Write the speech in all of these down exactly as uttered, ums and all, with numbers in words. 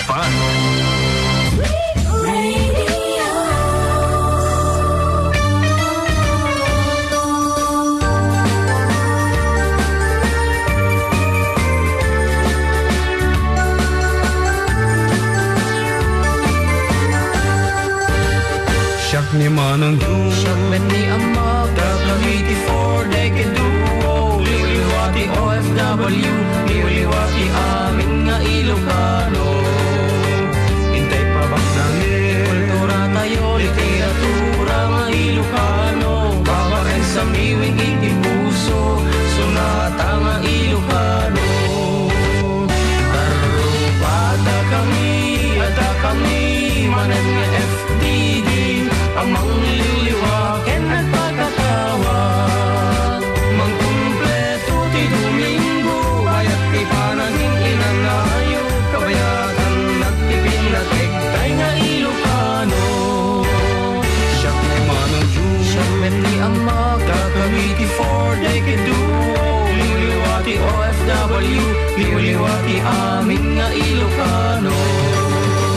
Fun. Siak ni Manong Jun. Siak met ni Ammak. Dakami ti Four Decade Duo. Liwliwa ti O F W. Liwliwa ti amin nga Ilocano. Intay pabaknangen. Kultura tayo, literatura nga Ilocano. Babaen sa miwing iti puso. Sonata nga Ilocano. Arrupada kami, adda kami, manen nga F D D, a mangliwliwa ken agpakatawa. Mangkumpleto ti Domingo, bayat ti panagininayo, kabayatan nagpipinateg tay nga Ilocano. Siak ni Manong Jun. Siak met ni Ammak. Dakami ti Four Decade Duo. Liwliwa ti O F W. Liwliwa ti amin nga Ilocano.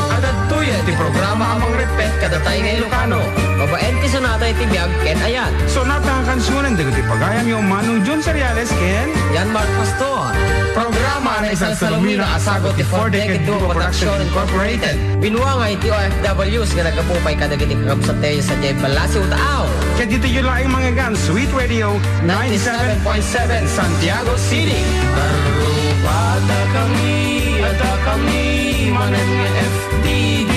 Adda daytoy ti programa a mangrepet kada tay nga Ilocano. Babaen ti sonata iti biag ken ayat. Sonata nga kansionen dagiti pagayamyo, Manong Jun Seriales ken Jan Mark Pastor. Programa a naisalsalumina a sagut ti Four Decade Duo Production Incorporated. Binuangay ti O F Ws nga naggapu pay kadagiti kakabsattayo sadiay Balasi, Utao. Ket ditoy laeng mangeggan, Sweet Radio, ninety-seven point seven, Santiago City. Arrupada kami, adda kami, manen nga F D D,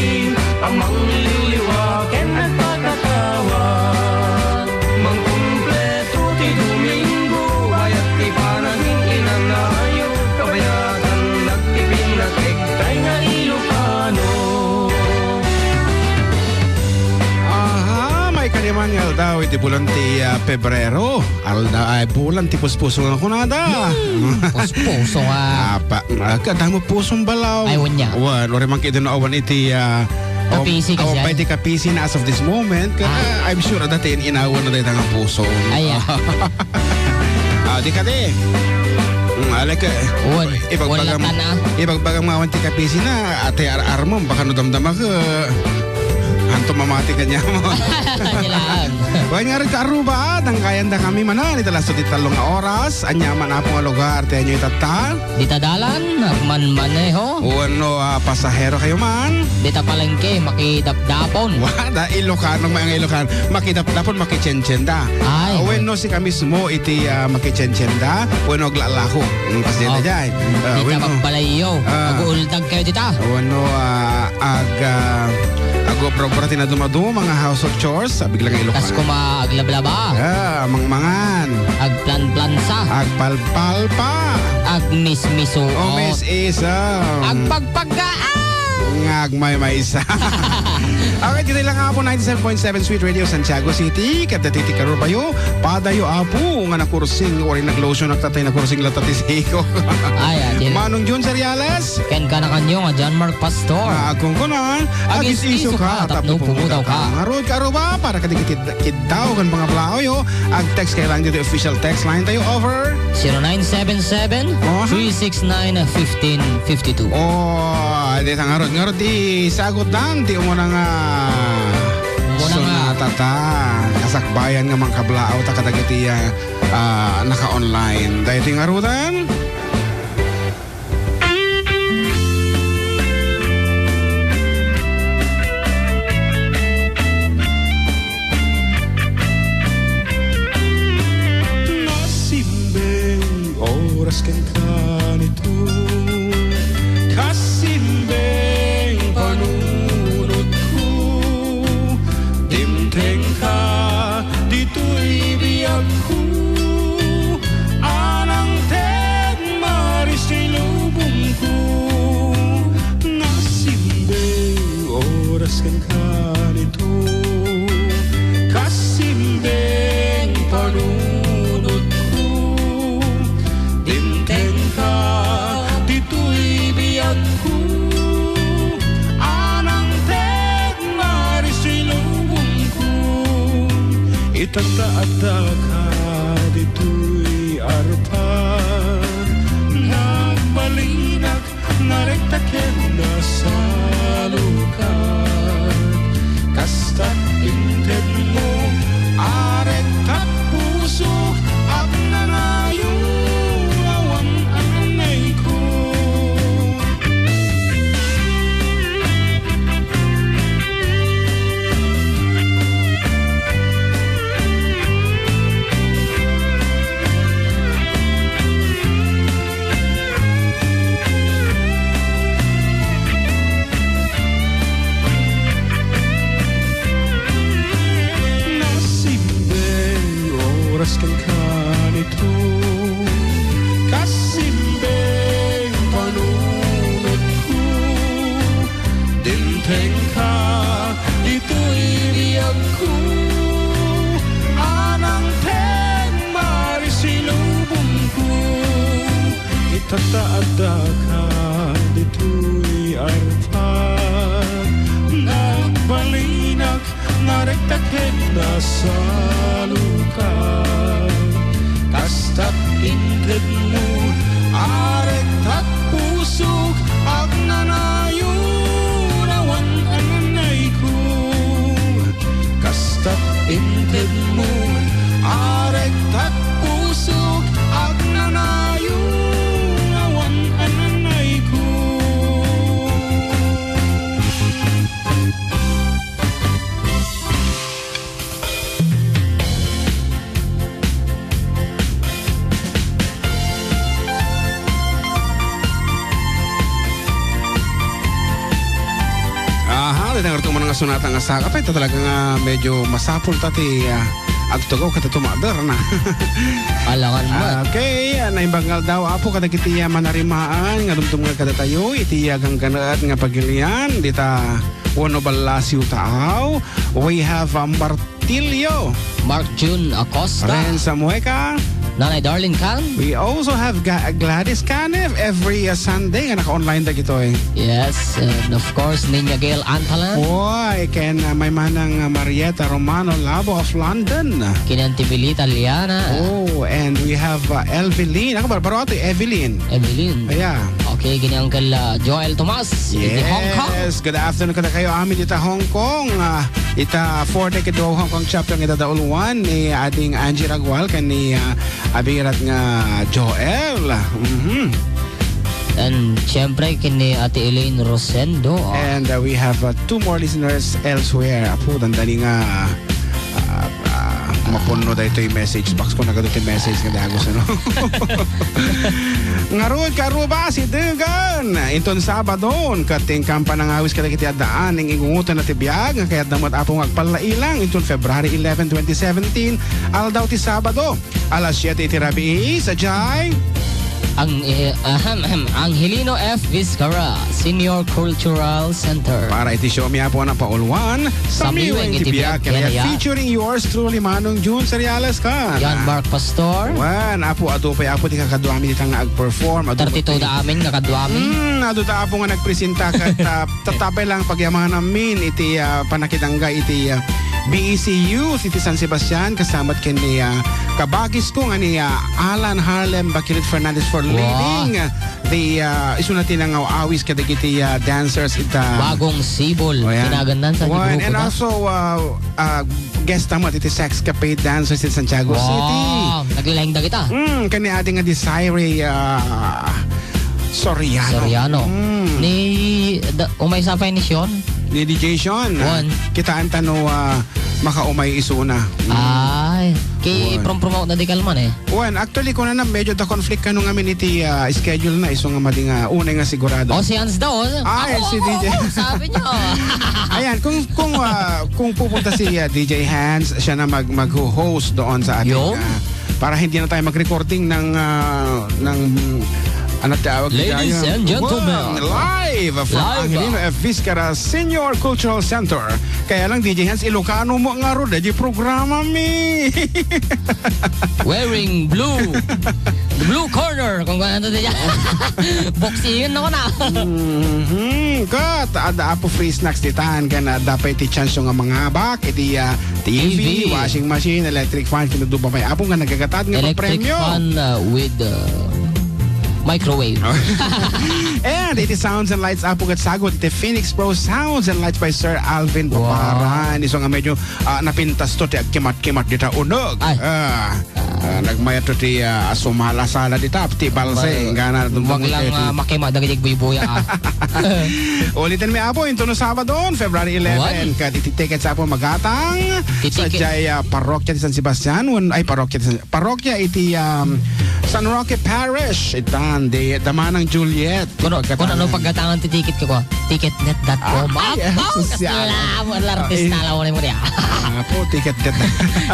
a mangliwliwa ken agpakatawa. Mangkumpleto ti Domingo, bayat ti panagininayo, kabayatan nagpipinateg tay nga Ilocano. Aha, maikaliman nga aldaw iti bulan ti, ah, Pebrero. Alda-, ay, bulan ti puspuso nga kunada. Hmm, puspuso nga. Apa, ah, kadamo pusong balaw. Ay, unya. Wen, uray man kayo awan iti, ah, Kapisi, awan kasi. Pay ti kapisi na as of this moment. Kaya, ah, I'm sure dati in-, inawan na dayta nga puso. Ay, ah. Ah, di kadi. Mm, alay ka. Wen, ibagbagam, wen latan, ah. Ibagbagam nga awan ti kapisi na, ate ar-, armam, baka no damdama ka. Anto mamati kanya mo. Kailangan. Wen nga rin ka Aruba, dangkayan da kami manen, ita laso ti talong nga oras, anya man apo nga lugar, ti anyo itatta. Dita dalan, manmaneho. Wenno, ah, pasahero kayo man. Dita palengke, makidapdapon. Wa, da Ilocano, may nga Ilocano. Makidapdapon, makichenchenda. Ay. Ah, wenno, sika mismo iti, ah, makichenchenda. Wenno, aglalako. Mm, kasi Oh. dita jay. Ah, Dita wenno. Magbalayyo. Ah. Aguuldag kayo dita. Wenno, ah, ag, ah, agobra-obra ti nadumaduma nga household chores. Bigla nga Ilocano. Tas kuma aglablaba. Ah, mangmangan. Agplanplansa. Agpalpalpa. Agmismisuot. O, Miss Isang. Agpagpagaan. Nga agmaymaysa. Okay, dito lang nga po, ninety-seven point seven Sweet Radio Santiago City. Kadati ti karubayo. Padayo, apo, nga nakursing. Uri naglotion, nagtatay, nakursing, latati siko. Ay, ati. Manong Jun Seriales. Ken kanakanyo nga John Mark Pastor. Nga agkungkunan, agis-iso ka, tapno pumudaw ka. Ngarud ka, Aruba, para kadagiti kiddaw ken mga blaoyo, ag-text kayo lang dito, official text line tayo over zero nine seven seven, three six nine, fifteen fifty-two. Oh, di ta ngarud, ngarud di sagutan, ti umuna nga Umuna nga. Sonata ta, kasakbayan nga mangkablaaw ta kadagiti, ah, ah, naka-online. Daytoy ngarudan. Nasimbeng oras kenka nito, kasimbeng panunotko, dimtengka ditoy biagko, anang ted maris ti lubongko, nasimbeng oras kenka nito, kasimbeng panunotko, dimtengka ditoy biagko, anang ted maris ti lubongko, itanta addaka ditoy arpa, nagbalinak narekta ken nasa Kenka, ditoy biagko, anang ten marisilubongko. Itataadaka ditoy arpa, nagbalinak nga rekta ket nasaluka. Kastat intedmo, arektak pusok, agnanayon awan ananayko. Kastat intedmo, arektak pusok, agnanayon awan ananayko. Aha, dagiti ngarud man nga sonata nga saka, apay, ta talaga nga medyo masapul ta ti, ah, agtugaw ket tumakder na. Alangan met. Okay, ah, naimbag nga aldaw, Apo, kadagiti, ah, manarimaan nga dumdumngeg kadatayo iti, ah, gangganad nga pagilian dita wenno ballasiw taaw. We have, ah, Martillo. Mark Jun Acosta. Renza Mueca. Nanay Darlene Can. We also have Ga-, Gladys Canef every, uh, Sunday nga naka-online dagitoy. Yes, and of course, Niña Gail Antalan. Why, ken, uh, may manang, uh, Marietta Romano Labo of London. Ken Auntie Billy Italiana. Oh, and we have, uh, Elveline. Ako ba, baro ato, Evelyn. Evelyn. Yeah. Okay, ken ni Uncle, uh, Joel Tomas. Iti Hong Kong. Yes, good afternoon kadakayo amin dita Hong Kong. Ah, ita four day kadua Hong Kong chapter nga idadauluan ni Ading Angie Ragual ken ni, ah, abirat nga Joel. Mhm. And siyempre, ken ni Ate Elaine Rosendo, ah. And, uh, we have, uh, two more listeners elsewhere. Apo, dandani nga, ah, ah, mapunno daytoy message box ko, nagadu ti message nga dagos, ano? Ngarud, karuba, si Degan. Inton Sabadon, ket ti inkan panangawis kadagiti addaan, ing ingungutan na ti biag, nga kayatna met, Apo, nga agpallailang, inton February eleven, twenty seventeen, aldaw ti Sabado. Alas siete iti rabii, sadiay. Ang, eh, ahem, ahem, Angelino F. Vizcarra, Senior Cultural Center. Para iti show mi, Apo, nga napauluan, Samiweng iti biag, ken featuring yours truly, Manong Jun Seriales kan. Yan, Mark Pastor. Wen, Apo, adu pay, Apo, ti kakaduami dita nga ag-perform. Adu thirty-two met da amin nga kaduami. Hmm, adu ta, Apo, nga nagpresenta ket, ah, tatta pay lang pagyamananmin iti, ah, pannakidangga iti, ah, B E C Youth iti San Sebastian, kasama met ken ni, ah, kabagisko nga ni, ah, Alan Harlem Bakilit Fernandez for leading the, ah, isuna ti nangaw-awis kadagiti, ah, dancers ita. Bagong Sibol. Oh, yan. Tinagan nan sa grupo na. And also, ah, ah, guest ta met iti Sexcapade Dancers in Santiago City. Wow, naglaing dagita. Mm, ken ni adi nga Desiree, ah, Soriano. Soriano. Mm. Ni, da, umay sa pa ni Sean? Ni D J Sean. Wen. Kitaan ta no, ah, makaumay isuna. Mm. Ay, ki prom-promote na di kalman eh. Wen, actually, kunana, medyo da conflict kano ngamin iti, ah, schedule na, isu nga madi nga unay nga sigurado. O, si Hans daw, oh. Ay, ako, si ako, D J. Ako, sabi niya. Ayan, kung, kung, ah, kung pupunta si, ah, D J Hans, siya na mag-, mag-host doon sa ating, ah, para hindi na tayo mag-recording ng, ah, ng, ano tawag dito? Ladies and gentlemen. Live from Angelino F. Vizcarra Senior Cultural Center. Kaya lang, D J Hans, Ilocano mo nga ro, di programa mi. Wearing blue. The blue corner, kung ano to diyan. Boxing ako na. Mhm. Ket, adda Apo free snacks ditan, ken adda pay ti chance nga mangabak iti, ah, T V, T V, washing machine, electric fan, ken adu pay, Apo, nga nagagatad nga papremio. Electric fan, uh, with, uh, microwave. And iti sounds and lights, Apo, ket sagut iti Phoenix Pro Sounds and Lights by Sir Alvin Paparan. Isu nga medyo, ah, napintas to ti agkimat-kimat dita uneg. Ay. Ah, ah, nagmayat to ti, ah, sumala-sala dita, ti balse, inggana, dumdumot lang, ah, makima dagiti buybuya, ah. Ulitin mi, Apo, inton no Sabadon, February eleven, ket iti tickets, Apo, magatang sadiay, ah, parokya ti San Sebastian, wen, ay, parokya ti San Parokya iti, um, San Roque Parish. Itan, di, Damanang Juliet. Kuno, kuno, ano paggatangan ti ticket ko? Ticketnet dot com. Ay, apo, sosyal. Kasla, wala artista, ah, lawan mo niya. Apo, ticketnet.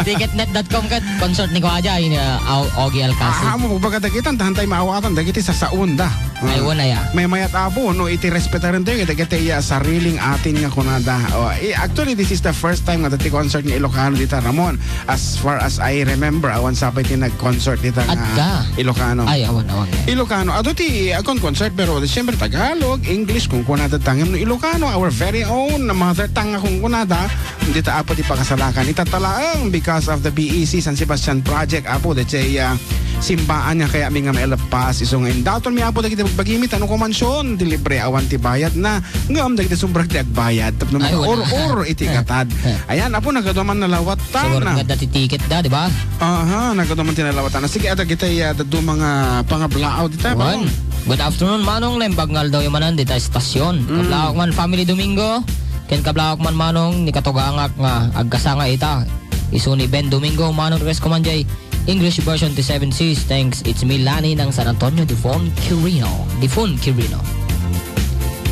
Ticketnet dot com ket concert ni Kuya Jai. Ni, ah, Au-, Ogie Alcacid. Ah, amo, baga dagita, hantay maawatan, dagiti sasaon da. Ah. Ay, wen aya. Maymayat, Apo, no, iti respetarentayo, dagiti, ah, sariling atin nga kunada. Oh, eh, actually, this is the first time nga dati concert nga Ilocano dita, Ramon. As far as I remember, awan sa pay ti nag-concert dita nga Ilocano. Ay, awan, awan. Ilocano. Adu ti, ah, kon concert, pero, siyempre, Tagalog, English, kunkunada ta. Ngem no Ilocano, our very own mother tongue nga kunkunada, dita, Apo, ti pakasalakan. Ita talaeng because of the B E C San Sebastian Project, Apo, daydiay, ah, simbaan nga kayatmi nga maileppas. Isu nga indatonmi, Apo, dagiti bagbagimi, ta no kumansion, ti libre, awan ti bayadna. Ngem dagiti sumrek ti agbayad. Tapno makaur-ur iti katad. Ayan, Apo, nagadu man nalawatan. Sumrek nga dati ticket da, di ba? Aha, nagadu man ti nalawatan. Sige, adda dagiti, ah, dadduma nga pangablaaw dita, Apo. Good afternoon, Manong. Naimbag nga aldawyo manen dita estasion. Mm. Kablaawak man, Family Domingo. Ken kablaawak man, Manong, ni katugangak nga agkasanga ita. Isu ni Ben Domingo, Manong, request ko man jay English version ti Seven Seas. Thanks, it's me, Lani, ng San Antonio, Difon, Quirino. Difon, Quirino.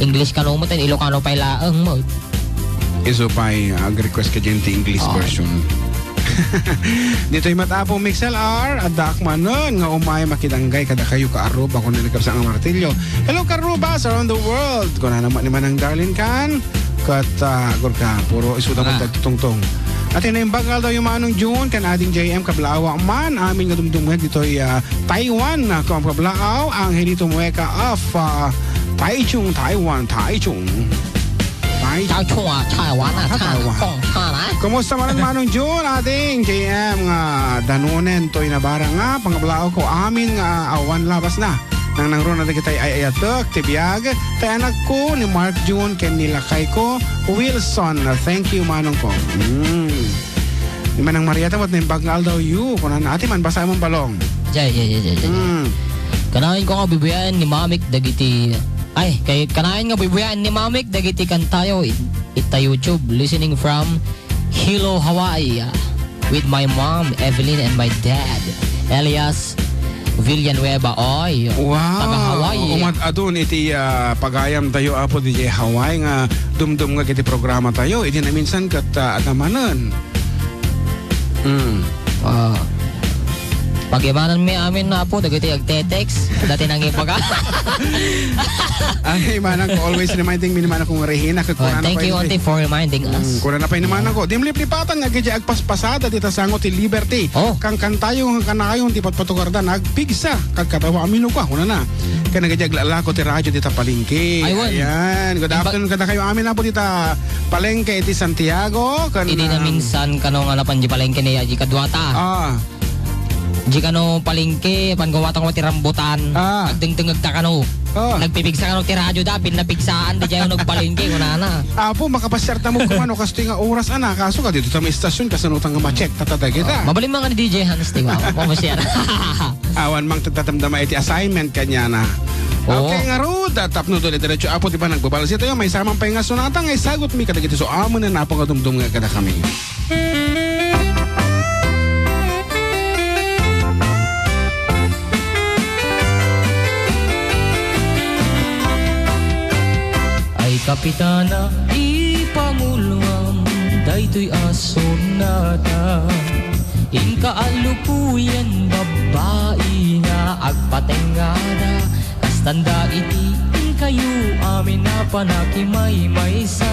English kano met, Ilocano pay laeng met. Isu pay, ah, ag-request ka dyan ti English version. Ditoy met, Apo Mixel R, addaak manen nga umay makidanggay kadakayo, kaarruba, kun ni Kabsat nga Martillo. Hello, kaarrubas around the world. Kunana met ni Manang Darlene Can. Ket, ah, agurka, puro isuda met dagiti tungtong. Iti naimbag nga aldawyo, Manong June, ken Ading J M, kablaawak man, amin nga dumdumngeg ditoy, ah, Taiwan, ah, kablaaw, Angelito Mueca of, ah, Taichung, Taiwan, Taichung. Taichung. Taichung, ah, Taiwan, ah, Taiwan. Taichung, ah. Kumusta man, Manong June, Ading J M, nga danunen toy nabarang nga pangablaaw ko, amin nga awan labasna. Nangnangruna dagiti ay-ayatek ti biag, tay anakko ni Mark June ken ni lakayko Wilson. Thank you, manongko. Mm. Ni Manang Maria, tapos naimbag nga aldawyo. Kunana, ati man, basa man balong. Jay, jay, jay, jay, jay. Mm. Kanayon ko nga bibiyaen ni Mamik dagiti, ay, kay, kanayon nga bibiyaen ni Mamik dagiti kantayo it-, ita YouTube, listening from Hilo, Hawaii, ah, with my mom, Evelyn, and my dad, Elias Villanueva. Oy, wow. Taga Hawaii. Umad-adun iti, ah, pagayam tayo, Apo, didiay Hawaii nga dumdumngeg iti programa tayo. Idi naminsan ket, ah, adda manen. Mm. Ah. Pagibananmi amin, Apo, dagiti agte-text, dati nangibaga. Ay, manang ko, always reminding me ni manang kong Regina, ket Oh, kunana thank pa you, ini. Auntie, for reminding us. Mm, kunana pa ini manang ko. Dimliplipatan nga agidi agpaspasada dita sango ti Liberty. Oh. Kangkantayo, kanayon ti patpatugarda, nagpigsa, kagkatawa, amino ka, kunana. Ken agidi aglalako ti radio dita palengke. Aywan. Ayan. Good afternoon kadakayo amin, Apo, dita palengke iti Santiago. Ken, idi um, naminsan kano nga napan di palengke ni Aji Kaduata. Ah. Di kano palengke, pan gawatan ko ti rambutan. Ah. Agdengdengeg ta kano. Ah. Nagpipigsa kano ti radyo da, pin napigsaan, di diay nagpalengke, kunana. Apo, makapasiar ta mo kumano, kastoy nga oras, ana, kaso ka dito ta may istasyon, kasano ta nga ma-check, tatadagita. Oh, mabalin man nga ni D J Hans, di ba? Mamasiar. Awan mang tagtatamdama iti assignment kanyana. Oo. Okay, ngarud, tapno duli diretso, Apo, di ba, nagbabalsi tayo, may saman pay nga sonata nga isagutmi kadagiti so amo na napangadumdum nga kadakami. Ay, Kapitana, ipanguloam daytoy a sonata. Inka a lukuyen babbai nga agpatengngada. Kastanda iti inkayo amin a panakimaymaysa,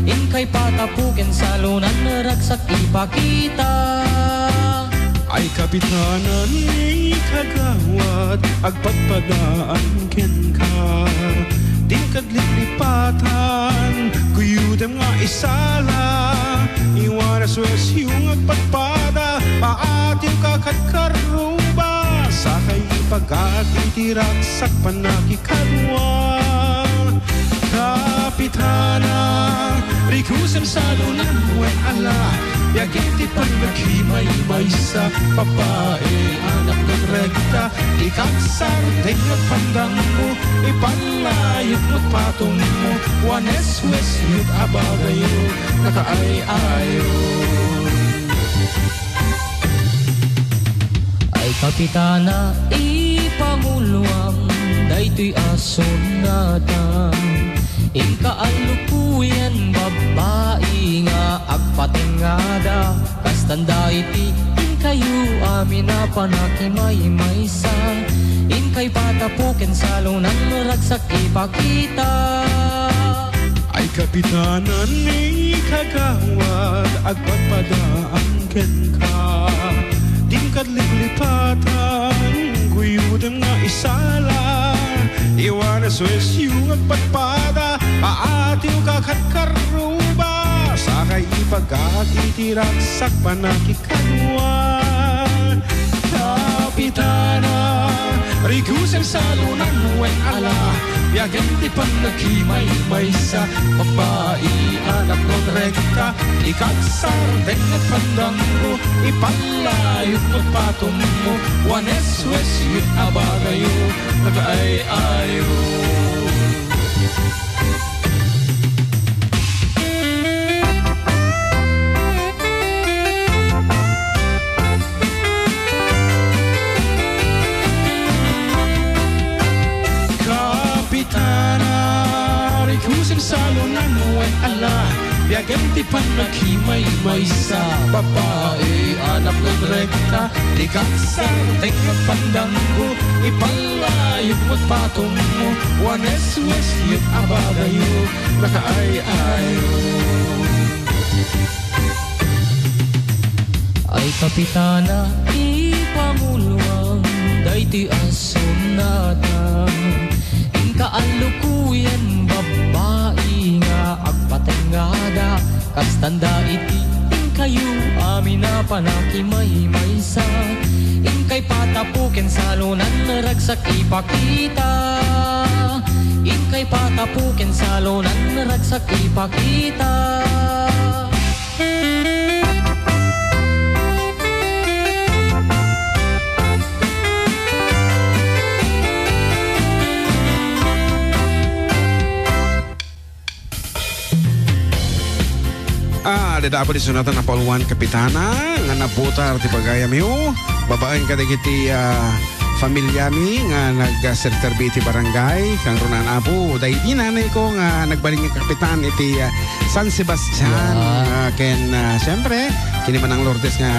inkay patapo ken salonan ragsak ipakita. Ay, Kapitanan, ni kagawad, agpadpadaan kenka. Dinkad liplipatan, kuyutem nga isala. Iwan a suesyo nga agpadpada, paatiw ka kad karruba. Sakay ipagak iti ragsak pannakikadua. Kapitana, rikusem salonan wen ala, biag iti pannakimay maysa, babai, anak ken rekta, ikaksar, dengngag pandangmo, ipalayok met patongmo, wanes wes yut abagayo, nakaay-ayo. Ay, Kapitana, ipanguloam daytoy a sonata. Inka a lukuyen babbai nga agpatengngada, kastanda iti Kayo amin a panakimaymaysa, inkay patapuken salonan ragsak ipakita. Ay kapitanan ni kagawad, agpadpadaan kenka. Dim kadliplipatan, guyodem nga isala. Iwan a suesyo agpadpada, paatiw ka kad karruba. Sakay ipagak iti ragsak panaki Kaduan, kapitana, rikusen salonan wen ala, biagen ti pannakimaymaysa, babai, anak, non rekta, ikaksar, dengngeg, pandanggo, ipallayok, met patummo, wanes, wes, yut, abagayo, nagaay-ayo. Kapitana, rikusen salonan wen ala, biagen ti pannakimaymaysa, babai, anak, non rekta, Ti kaksar, dengngeg, pandanggo, ipallayok met patummo, wanes, wes, yut, abagayo, nakaay-ayo. Ay, kapitana, ipamuloam daytoy a sonata. Inka allukoyen, babai nga agpatengngada, kastanda iti inkayo amin a panakimaymaysa. Inkay patapuken salonan ragsak ipakita. Inkay patapuken salonan ragsak ipakita. Ah, adda apo ti sonata a napauluan, Kapitana, nga naputar ti pagayamyo babaen kadagiti, ah, familiami nga nagserserbi iti barangay. Kangrunan, apo, daydi nanayko nga nagbalin nga kapitan iti, ah, San Sebastian. Yeah. Ah, ken, ah, siyempre, ken ni Manang Lourdes nga,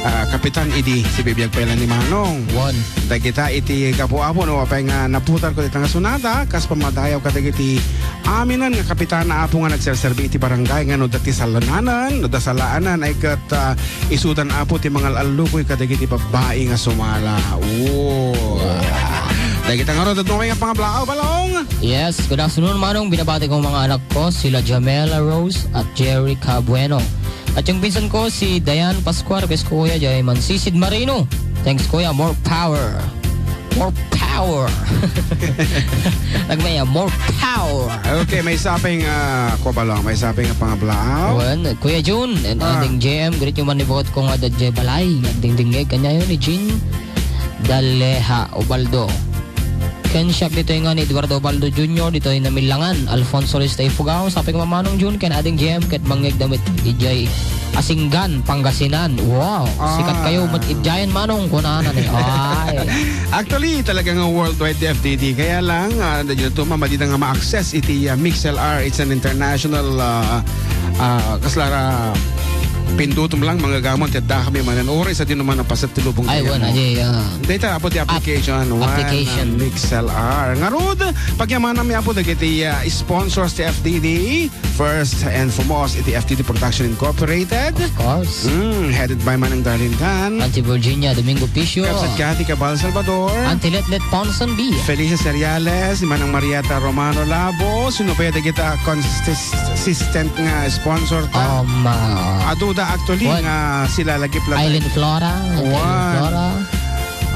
ah, kapitan idi sibibiag pay la ni Manong. Wen. Dagita iti gapu, apo, no, apay nga naputarko dita nga sonata, kas pammadayaw kadagiti aminen nga kapitana, apo, nga nagserserbi iti barangay, nga no adda ti salananen, no adda salaanen, ay ket, ah, isudan, apo, ti mangal-allukoy kadagiti babbai nga sumala. Oh. Dagita ngarud, adda pay nga pangablaaw, Balong? Yes, good afternoon, Manong. Binabati ko mga anak ko, sila Jamela Rose at Jerica Bueno. At yung pinsan ko, si Diane Pascual, request ko, Kuya, jay Mansisid Marino. Thanks, Kuya. More power. More power. Nagmaya, more power. Okay, maysa pay nga, ah, ko ba lang, maysa pay nga pangablaaw? Wen, Kuya Jun, and Ah. Ading J M, greet you man ni bukod ko nga da jay balay. Dingdingeg, kanya yun, ni Jean Daleha Ubaldo. Ken siak ditoy nga ni Eduardo Baldo Junior, ditoy Namilangan, Alfonso Lista Ifugao, sapay ko Manong Jun, ken Ading J M, ket mangngegda met idiay Asingan, Pangasinan. Wow! Sikat Ah. kayo met idiayen, Manong, kunana ni. Ay. Actually, talaga nga worldwide ti F D D. Kaya lang, ah, dito mamadi nga ma-access iti, ah, MixLR. It's an international, ah, ah, kaslara pindutom lang, manggagamon, ti adda kami manen. Oras, sa di naman ang pasat ti lubong Ay, tayo wen, mo. Ajay, ah. Data, apo ti App-, application. One, application. Ah, MixLR. Ngarud, pagyamananmi, apo, dagiti, ah, sponsors ti F D D. First and foremost, iti F D D Production Incorporated. Of course. Mm, headed by Manang Darlene Gan. Auntie Virginia Domingo Picio. Kapsat Kathy Cabal Salvador. Auntie Letlet Ponson B. Felicia Seriales, Manang Marieta Romano Labo. Sino pa yung dagita consistent nga sponsor ta? Um, ah, Aduda actually Juan. Nga sila lagi plata. Island Flora, Auntie Island Juan. Flora.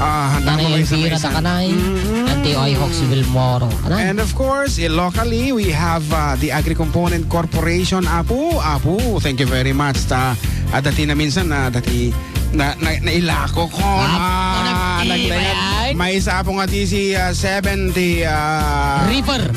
Ah, Nanay Elvira Takanay, Mm-mm. Auntie Oy Hawks Vilmoro. Ano? And of course, eh, locally, we have, uh, the Agri-Component Corporation, Apo. Apo, thank you very much. Ta, ah, dati na minsan na, dati na, na, nailako ko Ah, na, oh, nag-, naglayad. Ay. May isa po nga di si, ah, seventy, ah, Reaper.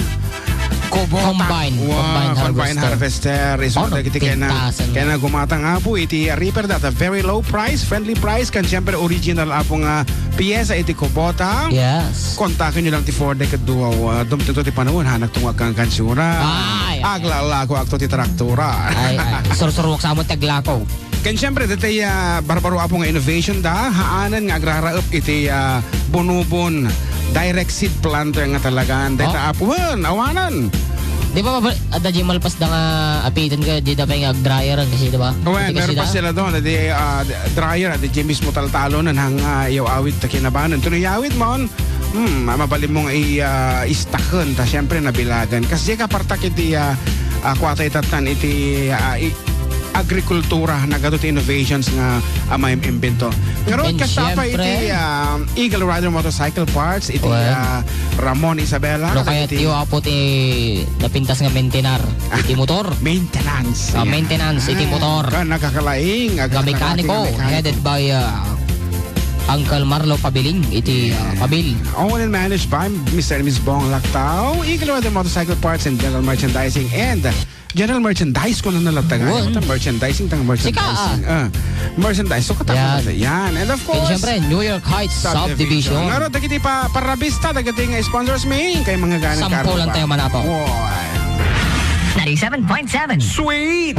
Kubota. Combine. Wow, combine combine harvester. Harvester. Isu Oh, dagiti kena, pintasan na. Kena gumatang, apo, iti, ah, Reaper that a very low price, friendly price, kan siyempre original, apo, nga piyesa iti Kubota. Yes. Kontaken nyo lang ti Ford ket duwa, ah, dumtengto ti panawen, hanak tunga kan kansura. Ay, ay. Aglalako akto ti traktora. Ay, ay. Sursuruak sa amo ti aglako. Ken siyempre, ditoy, ah, barbaro, Apo, nga innovation da, haanen nga agraraep iti, ah, bunubon direct seed planter nga talagan. Dayta, Oh. Apo, wen, awanen. Di ba, mabal-, adda di malpas da nga apiten ka, di da pay nga dryer kasi, di ba? Wen, Kasi meron pa da? sila doon, di, ah, dryer, at di mismo taltalon, ang hang, ah, iyaw awit ta kinabanan. Tuloy awit mo, hmm, mabalin mo nga i-, ah, istaken, ta siyempre nabilagan. Kasi ka partak iti, ah, ah, kuwatay tattan iti, ah, i-, agrikultura, nagadu ti innovations nga, ah, maimbento. Pero And kasta pa siyempre, iti, ah, Eagle Rider Motorcycle Parts, iti, Well, ah, Ramon Isabela, no, kaya iti tiyo apo ti napintas nga maintenar, iti motor. Maintenance. Ah, Ayan. maintenance, iti Ah, motor. Ka nagkakalaing, Nga agkakalaing mekaniko, nga mekaniko. headed by, ah, Uncle Marlo Pabiling, iti, ah, Pabil. Owned and managed by Mister and Miss Bong Lactao, Eagle Rider Motorcycle Parts and General Merchandising and General Merchandise ko na nalatagan. Wan. Ito, merchandising, tang merchandising. Sika, ah. Ah, merchandise. So, katapos Yan. na yan. And of Ken course, siyempre, New York Heights Subdivision. Subdivision. Ngaro, dagiti pa, parabista, dagiti nga sponsors mi, kay mga ganang Sampulan karuba. tayo, manapo. Wow. Ninety-seven point seven. Sweet!